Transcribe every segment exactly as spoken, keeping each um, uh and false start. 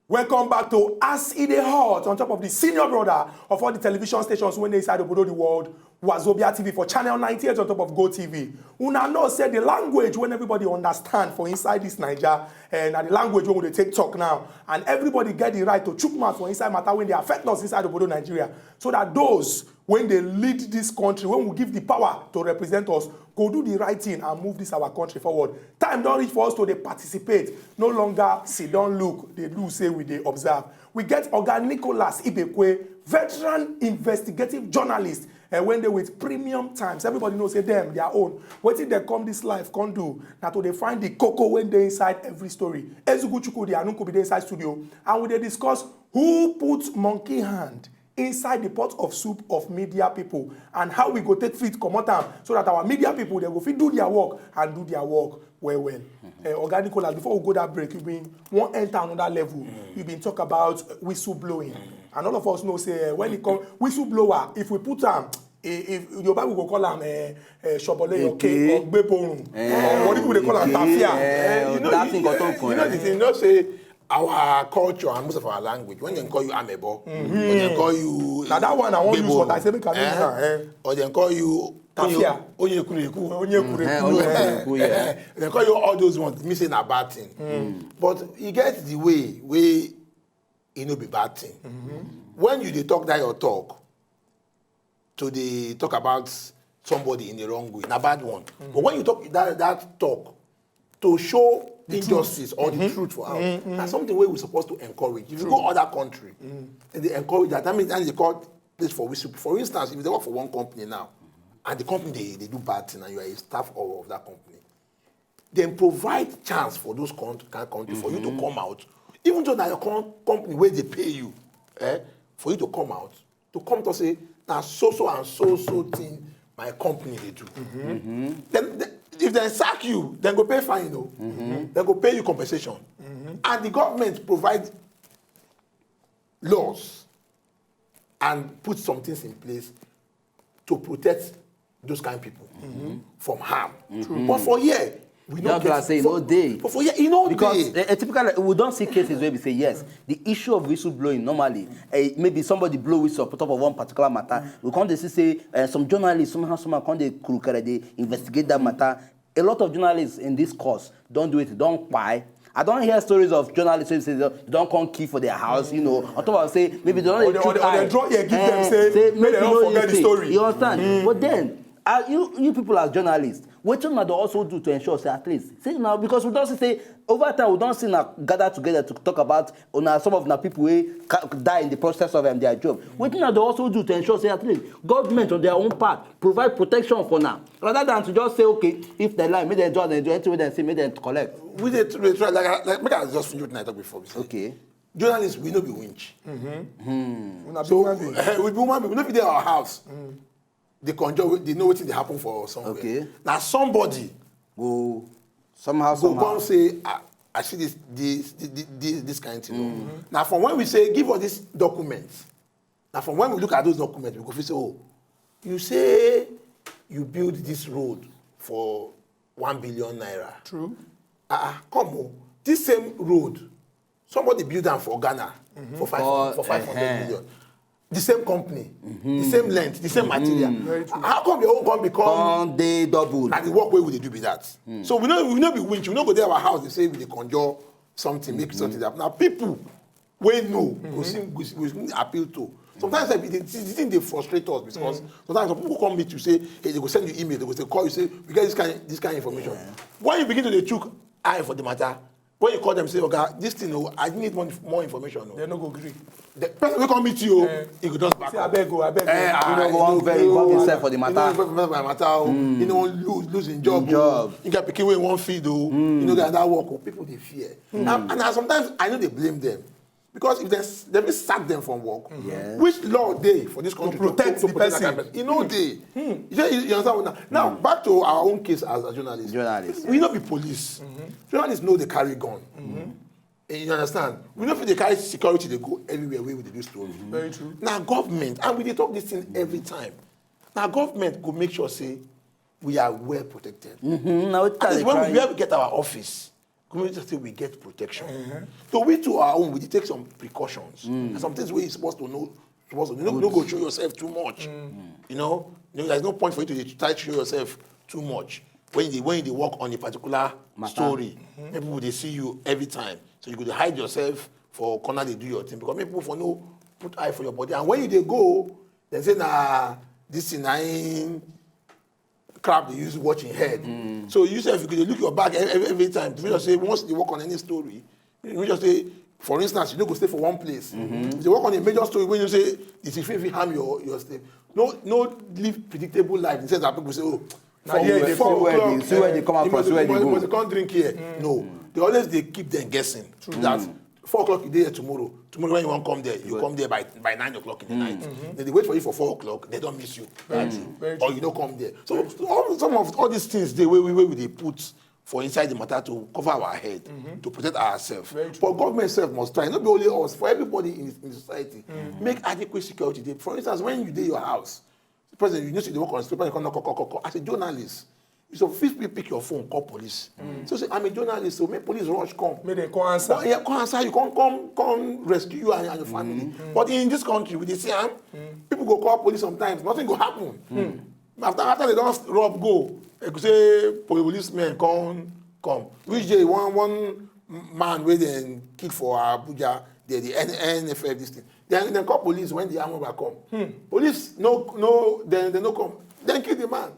Welcome back to As E Dey Hot on top of the senior brother of all the television stations wey dey inside obodo the world, Wazobia T V for channel ninety-eight on top of Go T V. Una know say the language wey everybody understand for inside this Naija, eh, na the language wey we dey take talk now, and everybody get the right to chook mouth for inside matter wey dey affect us inside obodo Nigeria, so that those wey dey lead this country, wey we give the power to represent us, go do the right thing and move this our country forward. Time don reach for us to dey participate, no longer sit down look, dey do say we dey observe. We get Oga Nicholas Ibekwe, veteran investigative journalist, eh, wey dey with Premium Times. Everybody know say dem, their own. Wetin dem come this life come do na to dey find the koko wey dey inside every story. Ezugu Chukwudi Anuku be dey inside studio, and we dey discuss who put monkey hand inside the pot of soup of media people, and how we go take fit comot am, so that our media people, they go fit do their work and do their work well well. Eh, Oga Nicholas, before we go that break, you been wan enter another level. You been talk about whistle blowing, and all of us know say, eh, when it come whistleblower, if we put am, eh, if your Bible go call am, eh, eh, shobole your cake or gbeborun, or what people dey call am, tafia. Eh, you know, that thing got on point. You know the thing, you know say our culture and most of our language, when they call you amebo, when they call you, na that one I wan use, but I say make I use now, eh, or they call you tafia, onye kureku, onye kureku, they call you all those ones, me say na bad thing. But e get the way wey e no be bad thing. When you dey talk that your talk, to dey talk about somebody in the wrong way, na bad one. But when you talk that, that talk to show injustice or the truth for out, na something wey we suppose to encourage. If you go other country, and they encourage that, that means, and they call this for whistle. For instance, if you dey work for one company now, and the company dey, dey do bad thing, and you are a staff of, of that company, then provide chance for those country, kind country for you to come out, even though na your com company wey dey pay you, eh, for you to come out, to come to say, na so so and so so thing my company dey do. Then, then if they sack you, then go pay fine, o. Then go pay you compensation. And the government provide laws and put some things in place to protect those kind people from harm. But for here, we no get. Just like say e no dey. But for here, e no dey. Because a, a typical, we don see cases where we say, yes, the issue of whistleblowing normally, eh, maybe somebody blow whistle on top of one particular matter. We come dey see say, eh, some journalists somehow, somehow come dey kurukere, dey investigate that matter. A lot of journalists in this course don do it, don kpai. I don hear stories of journalists wey say they don come kill for their house, you know, on top of say maybe they don dey chook eye. Or they, or they draw ear give them, say make dem no forget the story. You understand? But then, uh, you, you people as journalists, wetin una dey also do to ensure say at least, see now, because we don see say over time we don see una gather together to talk about una, some of una people wey die in the process of, um, their job. Wetin una dey also do to ensure say at least government on their own part provide protection for una, rather than to just say, okay, if they lie, make dem just dey do anything wey dem say, make dem collect. We dey try, like, like, make I just finish wetin I talk before. Okay. Journalists, we no be winch. Una be human being. We be human being. We no fit dey our house dey conjure, dey know wetin dey happen for somewhere. Okay. Na somebody go somehow, go somehow come say, ah, I see this, this, this, this, this kind thing. Na from when we say, give us this document. Na from when we look at those documents, we go feel say, oh, you say you build this road for one billion naira. True. Ah, ah, come on. This same road, somebody build am for Ghana for five hundred, for five hundred million. The same company, the same length, the same material. Very true. How come your own come become, come dey double? Na the work wey we dey do be that. So we no, we no be winch. We no go dey our house dey say we dey conjure something, make something happen. Now people wey know go still, go still appeal to. Sometimes, eh, the, the thing dey frustrate us because sometimes some people come meet you, say, hey, they go send you email, they go say, call you, say, we get this kind, this kind of information. When you begin to dey chook eye for the matter, when you call them, say, oga, this thing, oh, I need more, more information, oh. They no go gree. The person wey come meet you, oh, he go just back up. Say, abeg, oh, abeg, oh. Eh, ah, you no go wan very involve himself for the matter. You no involve himself for the matter, oh. You no wan lose, lose him job, oh. Him job. You get pikin wey wan feed, oh. You no get that work, oh. People dey fear. And, and sometimes I no dey blame them. Because if they, they fit sack them from work, which law dey for this country to protect the person? E no dey. You say, you understand what now? Now, back to our own case as a journalist. Journalist. We no be police. Journalists know they carry gun. Eh, you understand? We no fit dey carry security dey go everywhere wey we dey do story. Very true. Na government, and we dey talk this thing every time. Na government go make sure say we are well protected. At least when we, where we get our office, Community say we get protection. So we to our own, we dey take some precautions. And some things wey you suppose to know, suppose to know. No, no go show yourself too much. You know, you know, there's no point for you to dey try to show yourself too much when you dey, when you dey work on a particular story. Make people dey see you every time, so you go dey hide yourself for corner, dey do your thing, because make people for no put eye for your body. And when you dey go, dem say na this thing na im crab dey use watch im head. So you sef, you go dey look your back every, every time. Make sure say once you work on any story, make sure say, for instance, you no go stay for one place. If you work on a major story wey you know say it fit, fit harm your, your stay, no, no live predictable life in the sense that people say, "Oh, na here e dey come from, see where e dey come out from, see where e dey go, you must come drink here." No, they always dey keep them guessing. True that. Four o'clock you dey here tomorrow. Tomorrow when you wan come there, you come there by, by nine o'clock in the night. Then they wait for you for four o'clock, they don miss you. Very true. Or you no come there. So all, some of all these things dey wey we, wey we dey put for inside the matter to cover our head, to protect ourselves. But government sef must try. No be only us, for everybody in, in society. Make adequate security dey. For instance, when you dey your house, the president, you know say they work on the street, president come knock, knock, knock, knock, knock. As a journalist, you suppose fit pick your phone, call police. So say, "I'm a journalist, so make police rush come." Make dem come answer. But, yeah, come answer you, come, come, come rescue you and, and your family. But in this country, we dey see am, people go call police sometimes, nothing go happen. After, after they don rob go, they go say policemen come, come. Which day, one, one man wey dem kill for Abuja, the, the N-, N F F, this thing. Then dem call police when the armed robber come. Police no, no, dem, dem no come. Dem kill the man.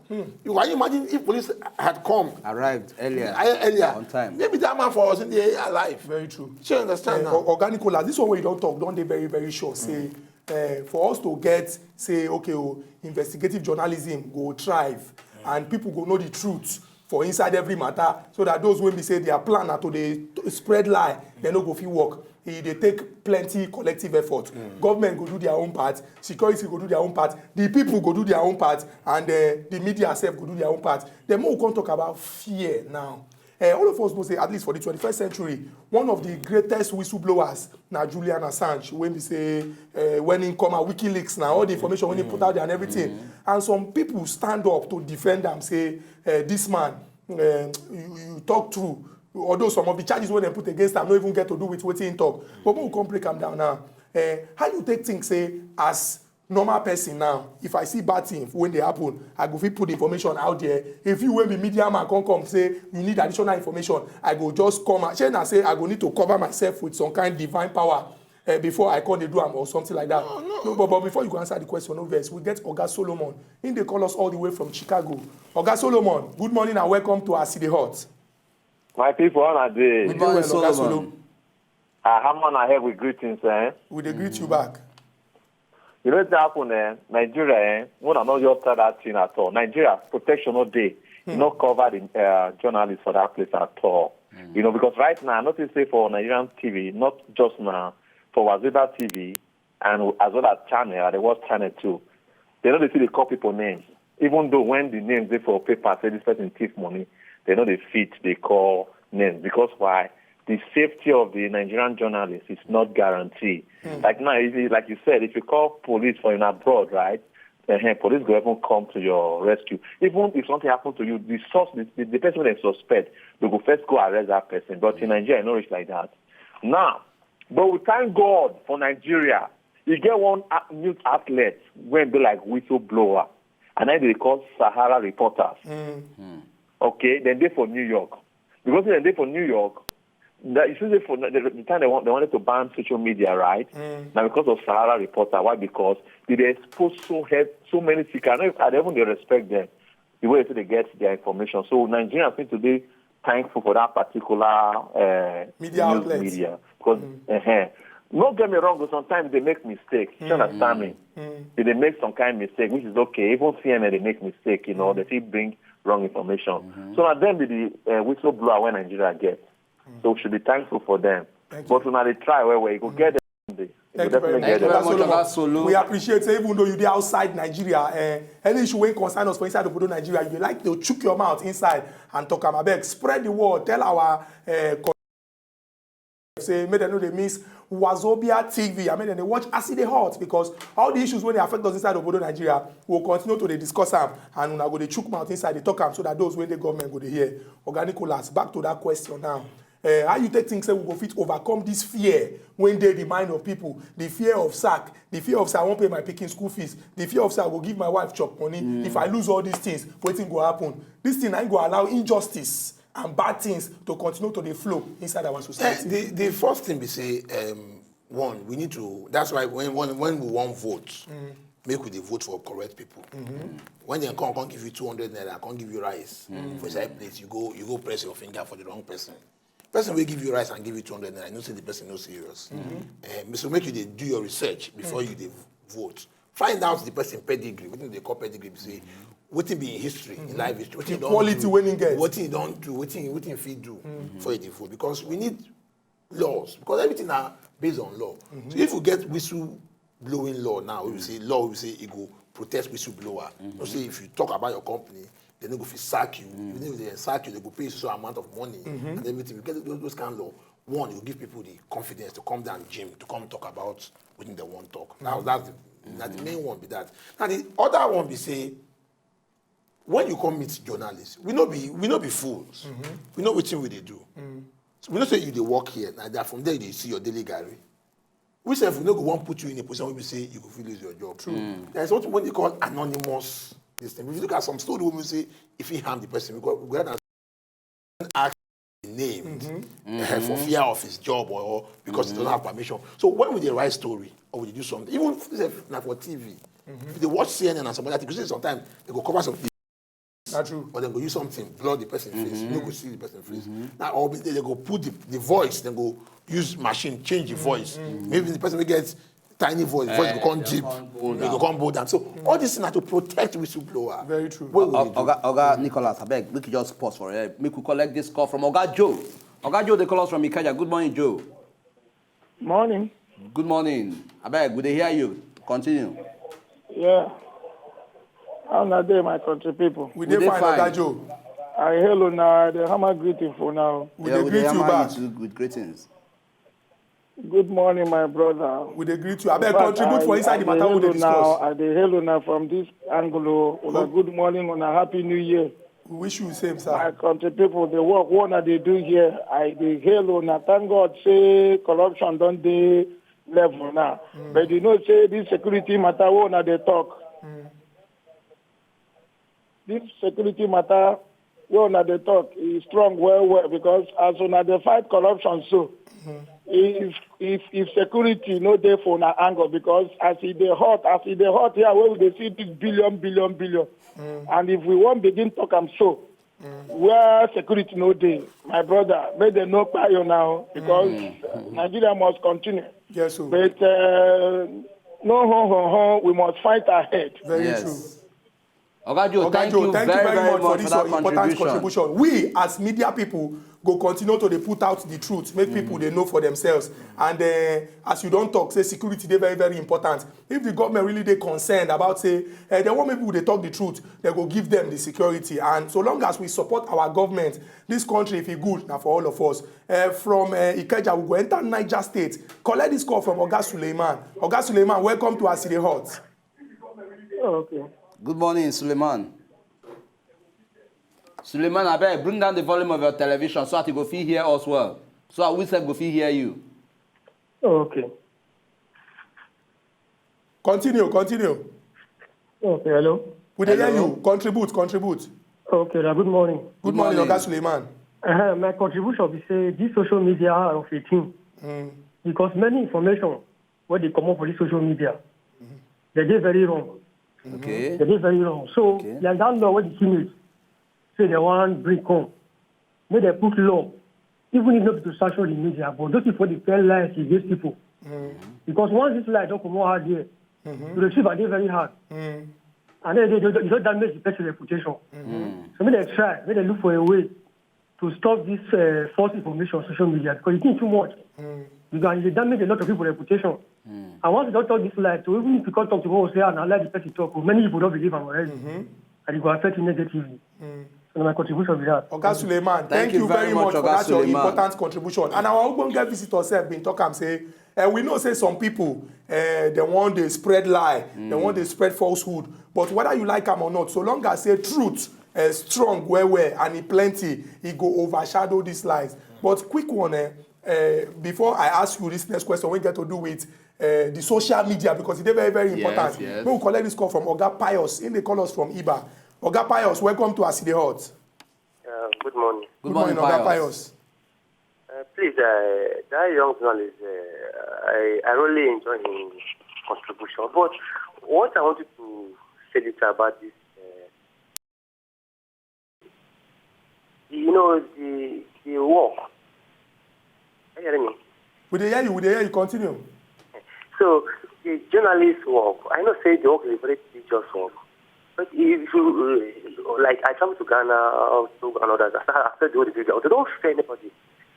You can imagine if police had come, arrived earlier, earlier, on time, maybe that man for was in the alive. Very true. You understand now? Oga Nicholas, this one wey you don talk don dey very, very sure say, eh, for us to get, say, okay, oh, investigative journalism go thrive and people go know the truth for inside every matter, so that those wey be say their plan na to dey t-, spread lie, dem no go fit work. E dey take plenty collective effort. Government go do their own part, security go do their own part, the people go do their own part, and, eh, the media sef go do their own part. Then we come talk about fear now. Eh, all of us know say, at least for the twenty-first century, one of the greatest whistleblowers na Julian Assange, wey be say, eh, when he come out, WikiLeaks, na all the information wey he put out there and everything. And some people stand up to defend am, say, eh, "This man, eh, you, you talk true." Although some of the charges wey dem put against am no even get to do with wetin he talk. But make we come break am down now. Eh, how you take think say, as normal person now, if I see bad thing wey dey happen, I go fit put the information out there. If you wey be media man come, come say you need additional information, I go just come out. Shey na say I go need to cover myself with some kind divine power, eh, before I come dey do am or something like that? No, no. No, but, but before you go answer the question, no vex. We get Oga Solomon. He dey call us all the way from Chicago. Oga Solomon, good morning and welcome to As E Dey Hot. My people, how una dey? We dey well, Oga Solomon. Ah, how una head with greetings, eh? We dey greet you back. You know what happen, eh? Nigeria, eh? Una no just try that thing at all. Nigeria, protection no dey. E no cover the, uh, journalists for that place at all. You know, because right now, I notice say for Nigerian T V, not just now, for Wazobia T V, and as well as channel, I dey watch channel too. They no dey fit dey call people names. Even though when the names dey for paper, say this person thief money, they no dey fit dey call names. Because why? The safety of the Nigerian journalist is not guaranteed. Like now, if you, like you said, if you call police for in abroad, right? Uh, police go even come to your rescue. Even if something happen to you, the source, the, the, the person wey dem suspect, they go first go arrest that person. But in Nigeria, e no reach like that. Now, but we thank God for Nigeria. You get one a-, news outlet wey be like whistleblower, and then they call Sahara Reporters. Okay, then they for New York. Because then they for New York, that you see, they for the, the time they want, they wanted to ban social media, right? Now because of Sahara Reporter. Why? Because they dey expose so head, so many secrets. I don't, I don't even dey respect them. The way they get their information. So Nigerians need to be thankful for that particular, uh, media outlet. Media. Because, uh, don't get me wrong, but sometimes they make mistake. You understand me? They, they make some kind of mistake, which is okay. Even C N N, they make mistake, you know, they still bring wrong information. So now them be the, uh, whistleblower wey Nigeria get. So we should be thankful for them. But una dey try well well, you go get them someday. Thank you very much, Oga Solomon. We appreciate say even though you dey outside Nigeria, eh, any issue wey concern us for inside obodo Nigeria, you dey like to chook your mouth inside and talk am. Abeg, spread the word. Tell our, eh, co-, say make dem no dey miss Wazobia T V. I mean, dem dey watch As E Dey Hot, because all the issues wey dey affect us inside obodo Nigeria, we will continue to dey discuss am, and una go dey chook mouth inside, dey talk am, so that those wey dey government go dey hear. Oga Nicholas, back to that question now. Uh, how you take think say we go fit overcome this fear when dey the mind of people? The fear of sack, the fear of say I wan pay my pikin school fees, the fear of say I go give my wife chop money. Mm. If I lose all these things, wetin go happen? This thing na go allow injustice and bad things to continue to dey flow inside our society. Eh, the, the first thing be say, um, one, we need to, that's why when, when, when we wan vote, mm, make we dey vote for correct people. Mm-hmm. When dem come, come give you two hundred naira, come give you rice, mm, for inside plate, you go, you go press your finger for the wrong person. Person wey give you rice and give you two hundred naira, you know say the person no serious. Mm-hmm. Eh, so make you dey do your research before, mm, you dey vote. Find out the person pedigree. Wetin they call pedigree be say, mm-hmm, wetin be in history, in, mm-hmm, life history, wetin, the quality wey he get, wetin he don do, wetin, wetin he fit do, mm-hmm, before you dey vote. Because we need laws, because everything na based on law. Mm-hmm. So if we get whistle blowing law now, we, mm, say law, we say e go protect whistleblower. Mm-hmm. No say if you talk about your company, they no go fit sack you. Mm. Even if they sack you, they go pay you so amount of money, mm-hmm, and everything. We get those, those kind of law. One, you give people the confidence to come down gym, to come talk about wetin they wan talk. Now, mm-hmm, that's the, that's the, mm-hmm, main one be that. Now the other one be say, when you come meet journalists, we no be, we no be fools. Mm-hmm. We know wetin we dey do. Mm. So we know say you dey work here. Now that from there you dey see your daily garri. We sef, we no go wan put you in a position where we say you go fit lose your job. True. Mm. There is something wey they call anonymous this thing. If you look at some story wey we say if he harm the person, we go, we go ask named, mm-hmm, eh, for, mm-hmm, fear of his job or, or because he doesn't, mm-hmm, have permission. So when we dey write story or we dey do something, even if na for T V, mm-hmm, if they watch C N N and some other things, you see sometimes they go cover some things. That's true. Or they go use something, blur the person face. Mm-hmm. You no go see the person face. Mm-hmm. Now, or they, they go put the, the voice, they go use machine, change the voice. Mm-hmm. Maybe the person will get tiny voice, voice, eh, go come deep, come bold, they go down, come bold down. So, mm, all this thing na to protect whistleblower. Very true. What will, o-, we do? Oga, Oga Nicholas, abeg, make you just pause for here. Make we collect this call from Oga Joe. Oga Joe, they call us from Ikeja. Good morning, Joe. Morning. Good morning. Abeg, we dey hear you. Continue. Yeah. How una dey, my country people? We dey fine, Oga Joe. I hail una, I dey hammer greeting for now. We dey greet you back. Yeah, we dey hammer you too with greetings. Good morning, my brother. We dey greet you. Abeg, contribute for inside the matter we dey discuss. I dey hail una from this angle. Una good morning, una happy new year. We wish you the same, sir. My country people, the work wey una dey do here, I dey hail una. Thank God say corruption don dey level now. Mm. But you know say this security matter wey una dey talk, mm, this security matter wey una dey talk, e strong well well, because as una dey fight corruption so, mm-hmm, if, if, if security no dey for una angle, because as e dey hot, as e dey hot here, wey we dey see big billion, billion, billion, mm, and if we wan begin talk am so, mm, where security no dey, my brother, make dem no kpai una o, because, mm, Nigeria must continue. Yes, sir. But, uh, no, ho, ho, ho, we must fight ahead. Very true. Yes. Oga Joe, Oga Joe, thank you very much for this your important contribution. We, as media people, go continue to dey put out the truth, make people dey know for themselves. And, uh, as you don talk, say security dey very, very important. If the government really dey concerned about say, eh, they want make people dey talk the truth, they go give them the security. And so long as we support our government, this country, if e good, na for all of us. Eh, from, eh, Ikeja, we go enter Niger State. Collect this call from Oga Suleiman. Oga Suleiman, welcome to As E Dey Hot. Oh, okay. Good morning, Suleiman. Suleiman, abeg, bring down the volume of your television so that you go fit hear us well. So that we sef go fit hear you. Oh, okay. Continue, continue. Okay, hello. We dey hear you. Contribute, contribute. Okay, na good morning. Good morning, Oga Suleiman. Uh, my contribution be say this social media of a thing, mm, because many information wey dey comot for this social media, mm-hmm, they dey very wrong. Okay. They dey very wrong. So, okay, like that law wey the Senate say they wan bring come, make dem put law, even if not to sanction the media, but those people dey tell lies against people. Mm. Because once this lie don comot out there, mm-hmm, to retrieve am dey very hard. Mm. And then they, they, they don damage the person reputation. Mm-hmm. So make dem try, make dem look for a way to stop this, uh, false information on social media, because the thing too much. Mm. Because e dey damage a lot of people reputation. Mm. And once you don talk this lie, so even if you come talk to one, say, "Ah, na lie the person talk," oh, many people don believe am already. Mm-hmm. And e go affect you negatively. Mm. So na my contribution be that. Oga Suleiman, thank you very much for that your important contribution. And our ogbonge visitor sef bin talk am say, eh, we know say some people, eh, they want to spread lie, they want to spread falsehood. But whether you like am or not, so long as say truth uh, strong well well and e plenty, e go overshadow these lies. But quick one, eh, uh, before I ask you this next question, we get to do with uh, the social media because e dey very very important. Yes, yes. Make we collect this call from Oga Pius. He dey call us from Iba. Oga Pius, welcome to As E Dey Hot. Uh, good morning. Good morning, Oga Pius. Pius. Uh, please, uh, that young journalist, uh, I, I really enjoy his contribution. But what I wanted to say little about this, uh, you know, the the work. Are you hearing me? We dey hear you. We dey hear you. Continue. So the journalist work, I know say the work is a very tedious work. But if you uh, like, I travel to Ghana, Togo, and others. I said the whole video. They don't fear anybody.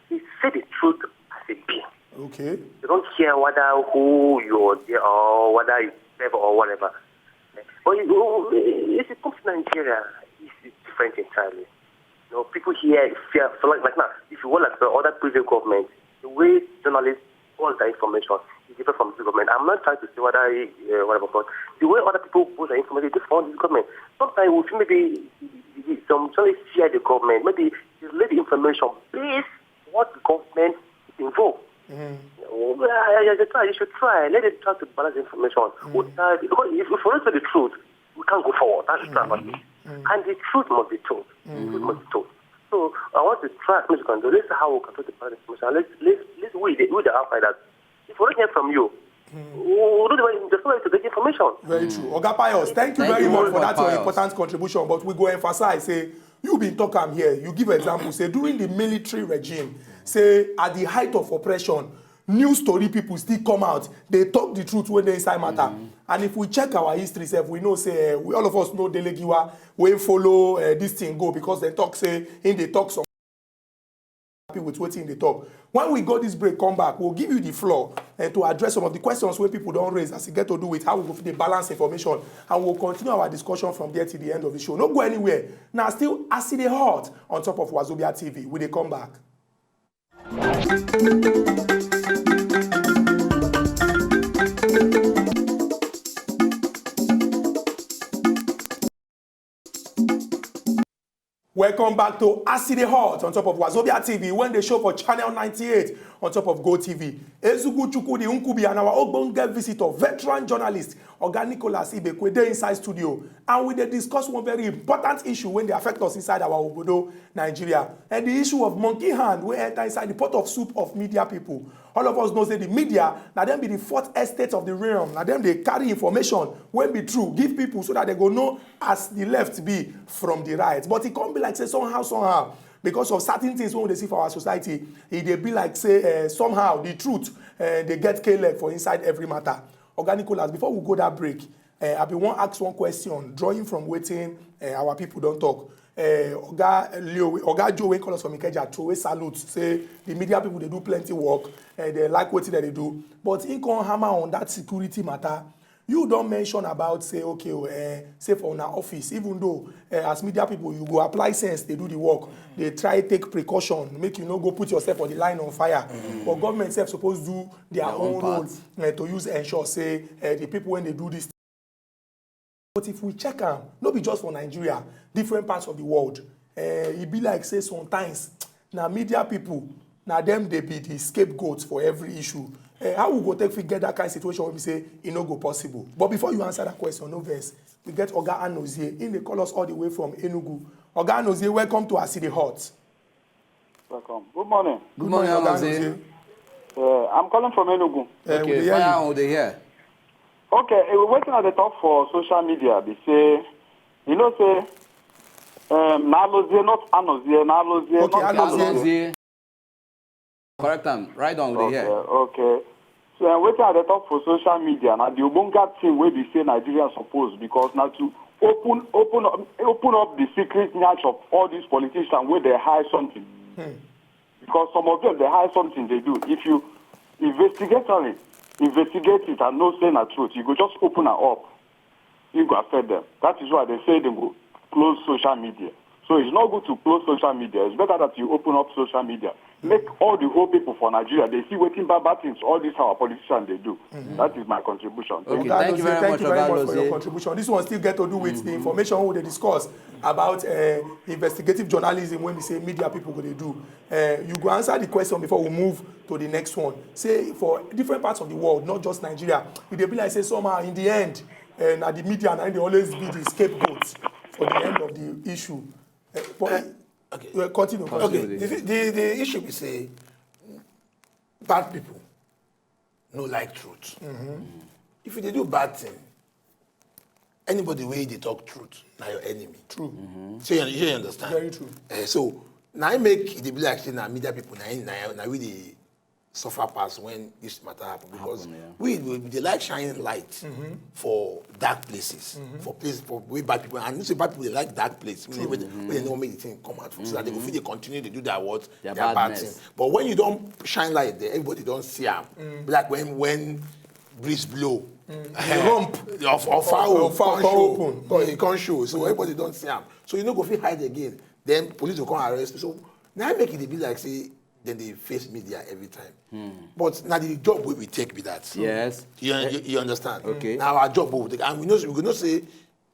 They say the truth as it be. Okay. They don't care whether who you are there or whether you serve or whatever. But you, if you come to Nigeria, it's, it's different entirely. You know, people here fear, for like, like now, if you want like the other previous government, the way journalists all the information is different from the government. I'm not trying to say whether uh, whatever, but the way other people post the information is different from the government. Sometimes we feel maybe some journalists fear the government. Maybe they relay the information based what the government is involved. Mm. I, I, I try, you should try. Let them try to balance the information. Mm. With, uh, because if we follow the truth, we can't go forward. That's the truth. And the truth must be told. The truth must be told. So I want to try as much as we can do. Let's see how we can try to balance the information. Let's, let's, let's we, the, we the outsiders. If we don't hear from you, we don't know where to get information. Very true. Oga Pius, thank you Thank very you much very for much, that your Pius. Important contribution. But we go emphasize, say, you been talk am here. You give example, say, during the military regime, say, at the height of oppression, news story people still come out. They talk the truth when they inside matter. And if we check our history sef, we know say, eh, we, all of us know Dele Giwa, we follow uh, this thing go because they talk say, in they talk some happy with wetin they talk. When we go this break, come back, we'll give you the floor uh, to address some of the questions where people don't raise as it get to do with how we go fit dey balance information, and we'll continue our discussion from there till the end of the show. No go anywhere. Now still As E Dey Hot on top of Wazobia T V. We dey come back. Welcome back to As E Dey Hot on top of Wazobia T V, when they show for channel ninety-eight on top of Go T V. Ezugu Chukwudi Nkubi and our ogbonge visitor, veteran journalist Oga Nicholas Ibekwe, dey inside studio, and we dey discuss one very important issue when they affect us inside our obodo Nigeria, and the issue of monkey hand wey enter inside the pot of soup of media people. All of us know say the media, na dem be the fourth estate of the realm. Na dem dey carry information wey be true give people so that they go know as the left be from the right. But e come be like say somehow, somehow, because of certain things wey we dey see for our society, e dey be like say uh, somehow the truth uh, dey get K-leg for inside every matter. Oga Nicholas, before we go that break, uh, I bin wan ask one question, drawing from wetin uh, our people don talk. Uh, Oga Leo, Oga Joe wey call us from Ikeja, throw wey salute, say the media people dey do plenty work, uh, they like wetin dem dey do, but he come hammer on that security matter. You don mention about say, okay, uh, say for una office, even though uh, as media people you go apply sense, they do the work, they try take precaution, make you no go put yourself on the line on fire. Mm. But government sef suppose do their, their own, own role uh, to use ensure say uh, the people when they do this. But if we check am, no be just for Nigeria, different parts of the world, uh, e be like say sometimes na media people, na dem dey be the scapegoat for every issue. Uh, how we go take fit get that kind of situation wey be say e no go possible? But before you answer that question, no vex. We get Oga Anozie. He dey call us all the way from Enugu. Oga Anozie, welcome to As E Dey Hot. Welcome. Good morning. Good morning, Oga Anozie. Anozie. Uh, I'm calling from Enugu. Uh, we Okay, dey hear fire you. on the air. Okay, uh, wetin I dey talk for social media be say, you know say, um, na Alozie, not Anozie, na Alozie, Okay, not Alozie. Anozie. Correct am. Right on with the Okay, air. okay. So uh, wetin I dey talk for social media na the ogbonge thing wey be say Nigeria suppose, because na to open open up, open up the secret niche of all these politicians wey dey hide something. Because some of them dey hide something they do. If you investigate on it, investigate it and know say na truth, you go just open am up. You go affect them. That is why they say they go close social media. So it's not good to close social media. It's better that you open up social media. Make all the whole people for Nigeria, they see wetin bad, bad things all these our politicians they do. That is my contribution. Thank Okay, you. thank you very much, Thank you very Oga much for your Loze. Contribution. This one still get to do with the information we dey discuss about uh, investigative journalism when we say media people go dey do. Uh, you go answer the question before we move to the next one. Say for different parts of the world, not just Nigeria, e dey be like say somehow in the end, uh, na the media na dey always be the scapegoat for the end of the issue. Uh, but, Okay. Well, continue. Okay, the, the, the issue be say bad people no like truth. If you dey do bad thing, anybody wey dey talk truth na your enemy. True. So you, you understand? Very true. Eh, so na im make e dey be like say na media people na im- na na we dey suffer pass when this matter happen because Happen, yeah. we we dey like shine light for dark places, for places for wey bad people and you know say bad people dey like dark place wey wey- wey dem no wan make the thing come out for so that they go fit dey continue dey do their what Their their bad badness. Thing. But when you don shine light there, everybody don see am. Be like when when breeze blow. Rump. Of, of fowl Of fowl come come show. Open. Come, e come show. So everybody don see am. So you no go fit hide again. Then police go come arrest you. So na im make e dey be like say dem dey face media every time. But na the job wey we take be that. Yes. You, you, you understand? Okay. Na our job wey we take, and we know we go know say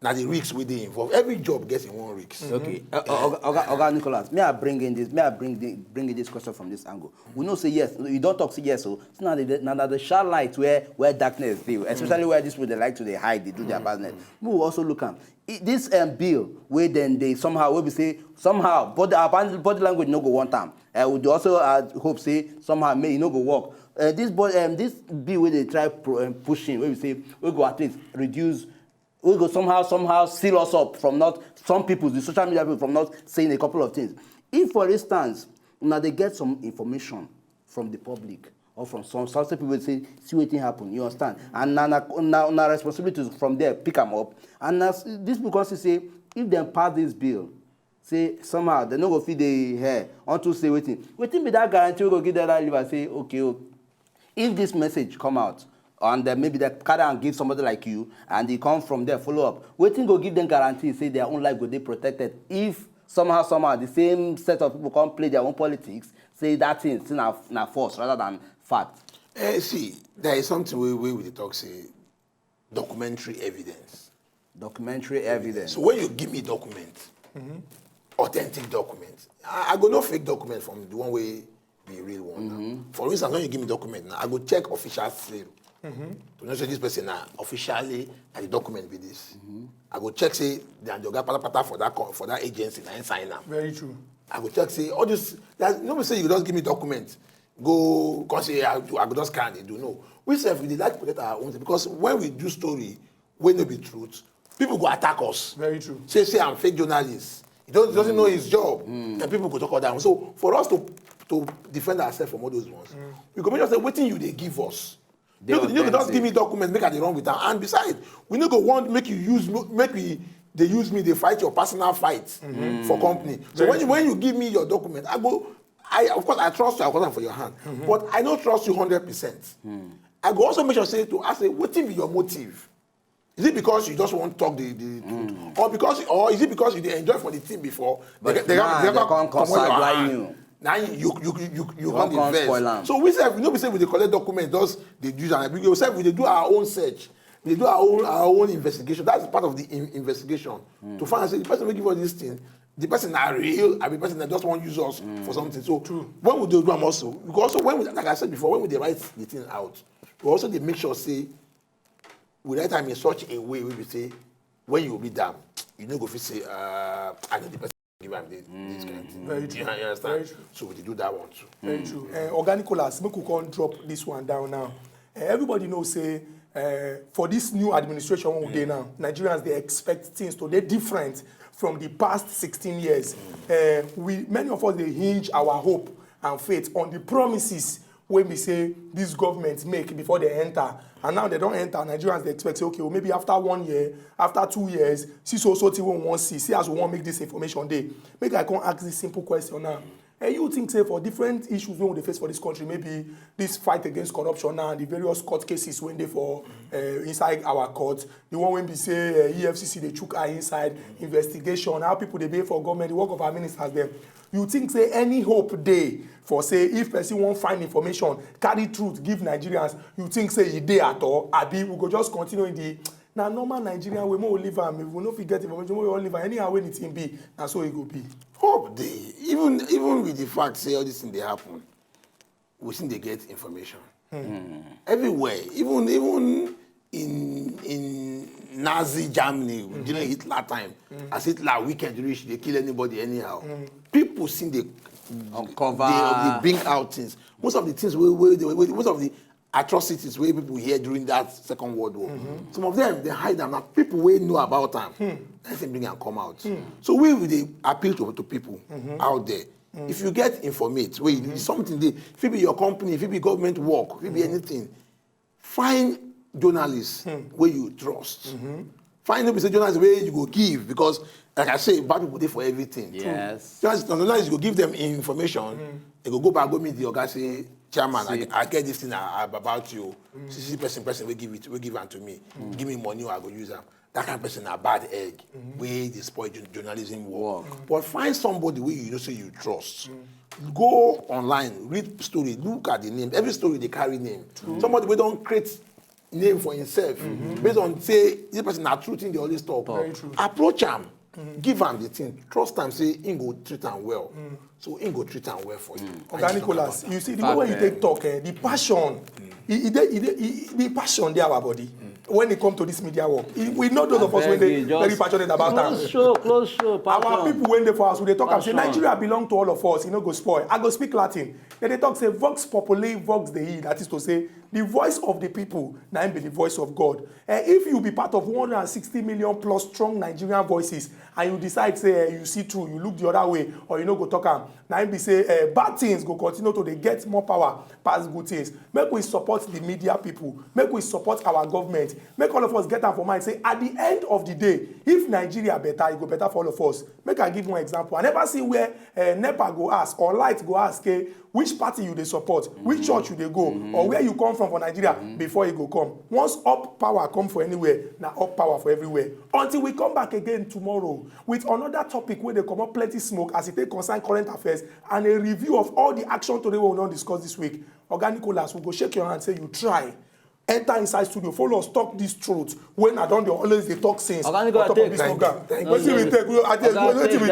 na the risk wey dey involved. Every job get im own risk. Okay, uh, uh, Oga, Oga, Oga Nicholas, may I bring in this? May I bring the, bring in this question from this angle? We know say yes. You don't talk say yes. So it's not the not the sharp light where where darkness dey, especially where this people they like to they hide, they do their business. We will also look at this um, bill where then they somehow will be say somehow body our body body language no go want am. Uh, we dey also uh, hope say somehow may e no go work. Uh, this body, um, this bill where they try pro, um, pushing, where we say we go at least reduce we go somehow somehow seal us up from not some people the social media people from not saying a couple of things. If for instance una dey get some information from the public or from some some people wey say see wetin happen, you understand, and na na na na responsibility to from there pick am up. And na s- this people come see say if dem pass this bill say somehow dem no go fit dey here unto say wetin wetin be that guarantee wey go give them that liver say okay o, if this message come out and uh, maybe they carry and give somebody like you and they come from there follow up, wetin go give them guarantee say their own life go dey protected if somehow somehow the same set of people come play their own politics say that thing still na na force rather than fact. Eh, see, there is something we we will talk say documentary evidence. Documentary evidence. So when you give me document, authentic document, I, I go no fake document from the one way be real one. Now. For instance, when you give me document, now I go check official seal. To know say this person now officially and the document be this. I go check say the and the oga patapata for that co- for that agency na him sign am. Very true. I go check say all this. That no be say you just give me document. Go come say I, I go just scan dey do no. We sef we dey like protect our own because when we do story wey no be truth, people go attack us. Very true. Say say I'm fake journalist. He don't, doesn't know his job, and people go talk all that. So for us to to defend ourselves from all those ones, we go make sure say wetin you dey give us. Dey You no go just authentic. Give me document make I dey run with am. And besides, we no go want make you use make we dey use me dey fight your personal fight for company. So when you, when you give me your document, I go. I of course I trust you. I got am for your hand, but I no trust you hundred percent. I go also make sure say to ask say wetin be your motive. Is it because you just wan talk the the truth, or because or is it because you dey enjoy for the thing before? But now they come come sideline you. Now you you you you you Come come come dey spoil vex. am. So we sef we no be say we dey collect document just dey use am. We go sef we dey do our own search, we dey do our own our own investigation. That's part of the in, investigation to find out say the person wey give us this thing, the person na real, abi the person na just wan use us for something. So when we dey do am also, we go also when we like I said before, when we dey write the thing out, we also dey make sure say we write am in such a way wey be say when you read am, you no go fit say uh, I know the person give am this, this kind of thing. Very You, true. You understand? Very true. So we dey do that one too. Very true. Uh, Oga Nicholas, make we come drop this one down now. Uh, everybody know say uh, for this new administration wey we dey now, Nigerians dey expect things to dey different from the past sixteen years. Uh, we many of us dey hinge our hope and faith on the promises wey be say this government make before they enter, and now they don enter. Nigerians dey expect say okay, well, maybe after one year, after two years, see so so thing wey we wan see, see as we wan make this information dey. Make I come ask this simple question now. And you think say for different issues wey we dey face for this country, maybe this fight against corruption now and the various court cases wey dey for uh, inside our court, the one wey be say uh, E F C C dey chook eye inside investigation, how people dey behave for government, the work of our ministers dem. You think say any hope dey for say if person wan find information, carry truth give Nigerians? You think say e dey at all? Abi we go just continue in the na normal Nigerian way, make we leave am. If we no fit get information, make we all leave am. Anyhow wey the thing be, na so e go be. Hope dey, even even with the fact say all this thing dey happen, we still dey get information everywhere, even even in in Nazi Germany during Hitler time, as Hitler wicked reach, dey kill anybody anyhow. People still dey Uncover. Dey dey bring out things. Most of the things wey wey dey wey most of the atrocities wey people hear during that Second World War, some of them dey hide am. Na people wey know about am, na im bring am come out. So we we dey appeal to to people out there. If you get informate, wey you do something dey, fit be your company, fit be government work, fit be anything, find journalists wey you trust. Find no be say journalists wey you go give, because like I say, bad people dey for everything. Yes. Journalists, journalists go give them information. They go go back go meet the oga say, "Chairman, I, I get this thing a- about you. See see person person wey give it wey give am to me. Give me money or I go use am." That kind of person na bad egg wey dey spoil jour- journalism work. But find somebody wey you know say you trust. Go online, read story, look at the name. Every story dey carry name. Somebody wey don create name for himself based on say this person na true thing dey always talk. Very true. Approach am, give am the thing, trust am say him go treat am well. So him go treat am well for you. Oga Nicholas, you see the way you take talk, eh, the passion, e e dey e dey e- the passion dey our body when e come to this media work. E- We know those of us wey dey very passionate about am. Close show, close show. Our people wey dey for house, we dey talk am say Nigeria belong to all of us. E no go spoil. I go speak Latin. Dem dey talk say vox populi vox Dei. That is to say, the voice of the people na im be the voice of God. And if you be part of one hundred and sixty million plus strong Nigerian voices, and you decide say eh, you see through, you look the other way, or you no go talk am, na im be say eh, bad things go continue to dey get more power pass good things. Make we support the media people, make we support our government, make all of us get am for mind say at the end of the day, if Nigeria better, e go better for all of us. Make I give one example. I never see where eh, nepa go ask or light go ask eh, which party you dey support, which church you dey go, or where you come from for Nigeria before e go come. Once up power come for anywhere, na up power for everywhere. Until we come back again tomorrow with another topic wey dey comot plenty smoke as e take concern current affairs and a review of all the action tori wey we don discuss this week. Oga Nicholas, we go shake your hand say you try enter inside studio, follow us talk this truth wey I don dey always dey talk since. Oga Nicholas, on top of this program. Wetin we take? We- I dey- Oga, wetin we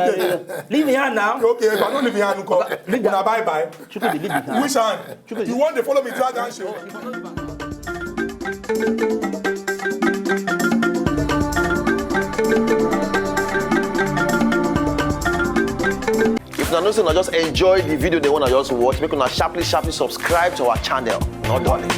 take? Leave him hand now. Okay, if I no leave him hand, una bye bye. Chukwudi, leave him hand. Which hand? You wan dey follow me drag hand show? If una know say una just enjoy the video dem wey una just watch, make una sharply sharply subscribe to our channel. No dulling.